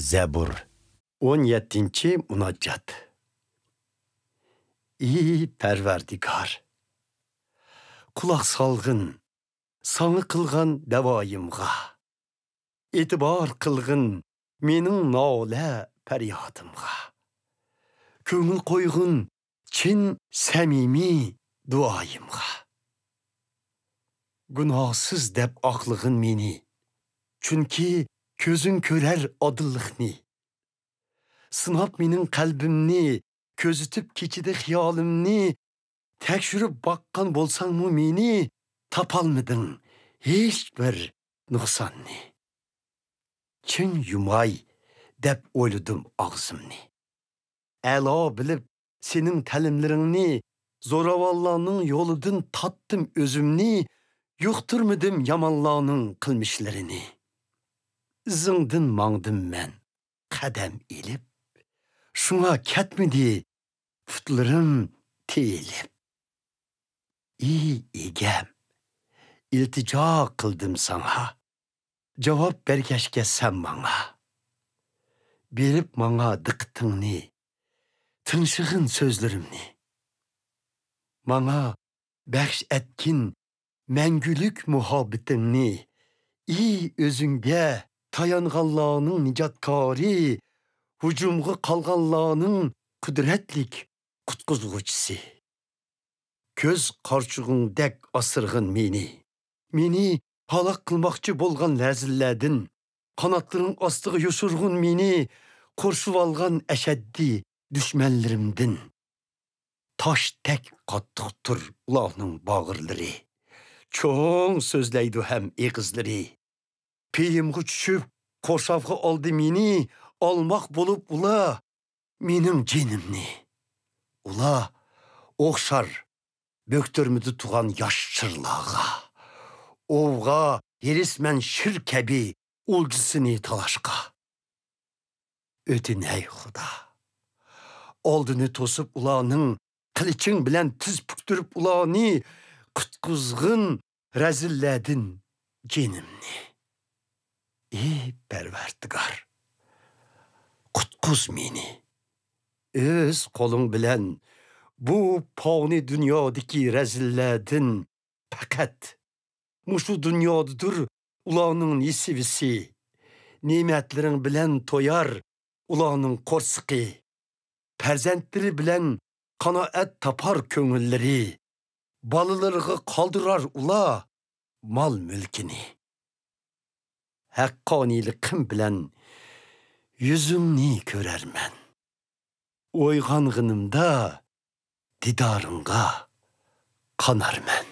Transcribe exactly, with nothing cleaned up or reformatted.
زەبۇر. ئون يەتتىنچى مۇناجات. ئى پەرۋەردىگار، قۇلاق سالغىن ساڭا قىلغان دەۋايىمغا، ئېتىبار قىلغىن مېنىڭ نالە پەريادىمغا، كۆڭۈل قويغىن چىن سەمىمىي دۇئايىمغا. گۇناھسىز دەپ ئاقلىغىن مېنى، چۈنكى كۆزۈڭ كۆرەر ئادىللىقنى. سىناپ مېنىڭ قەلبىمنى، كۆزىتىپ كېچىدە خىيالىمنى، تەكشۈرۈپ باققان بولساڭمۇ مېنى، تاپالمىدىڭ ھېچبىر نۇقساننى. چىڭ يۇماي دەپ ئويلىدىم ئاغزىمنى. ئەلا بىلىپ سېنىڭ تەلىملىرىڭنى، زوراۋانلارنىڭ يولىدىن تارتتىم ئۆزۈمنى، يۇقتۇرمىدىم يامانلارنىڭ قىلمىشلىرىنى. ئىزىڭدىن ماڭدىم مەن قەدەم ئېلىپ، شۇڭا كەتمىدى پۇتلىرىم تىيىلىپ. ئى ئىگەم، ئىلتىجا قىلدىم ساڭا، جاۋاب بەرگەچكە سەن ماڭا. بېرىپ ماڭا دىققىتىڭنى، تىڭشىغىن سۆزلىرىمنى. ماڭا بەخش ئەتكىن مەڭگۈلۈك مۇھەببىتىڭنى. ئى ئۆزۈڭگە تايانغانلارنىڭ نىجاتكارى، ھۇجۇمغا قالغانلارنىڭ قۇدرەتلىك قۇتقۇزغۇچىسى. كۆز قارىچۇقۇڭدەك ئاسرىغىن مېنى. مېنى ھالاك قىلماقچى بولغان رەزىللەردىن، قاناتلىرىڭ ئاستىغا يوشۇرغىن مېنى قورشىۋالغان ئەشەددىي دۈشمەنلىرىمدىن. تاشتەك قاتتىقتۇر ئۇلارنىڭ باغرىلىرى، چوڭ سۆزلەيدۇ ھەم ئېغىزلىرى. پېيىمغا چۈشۈپ، قورشاۋغا ئالدى مېنى، ئالماق بولۇپ ئۇلار مېنىڭ جېنىمنى. ئۇلار ئوخشار بۆكتۈرمىدى تۇغان ياش چىرلارغا، ئوۋغا ھېرىسمەن شىر كەبى ئولجىسىنى تالاشقا. ئۆتۈنەي خۇدا، ئالدىنى توسۇپ ئۇلارنىڭ، قىلىچىڭ بىلەن تىز پۈكتۈرۈپ ئۇلارنى، قۇتقۇزغىن رەزىللەردىن جېنىمنى. ئى پەرۋەردىگار، قۇتقۇز مېنى. ئۆز قولۇڭ بىلەن بۇ پانىي دۇنيادىكى رەزىللەردىن پەقەت مۇشۇ دۇنيادىدۇر ئۇلارنىڭ نېسىۋىسى. نېمەتلىرىڭ بىلەن تويار ئۇلارنىڭ قورسىقى. پەرزەنتلىرى بىلەن قانائەت تاپار كۆڭۈللىرى. بالىلىرىغا قالدۇرار ئۇلار مال-مۈلكىنى. ھەققانىيلىقىم بىلەن يۈزۈڭنى كۆرەرمەن. ئويغانغىنىمدا دىدارىڭغا قانارمەن.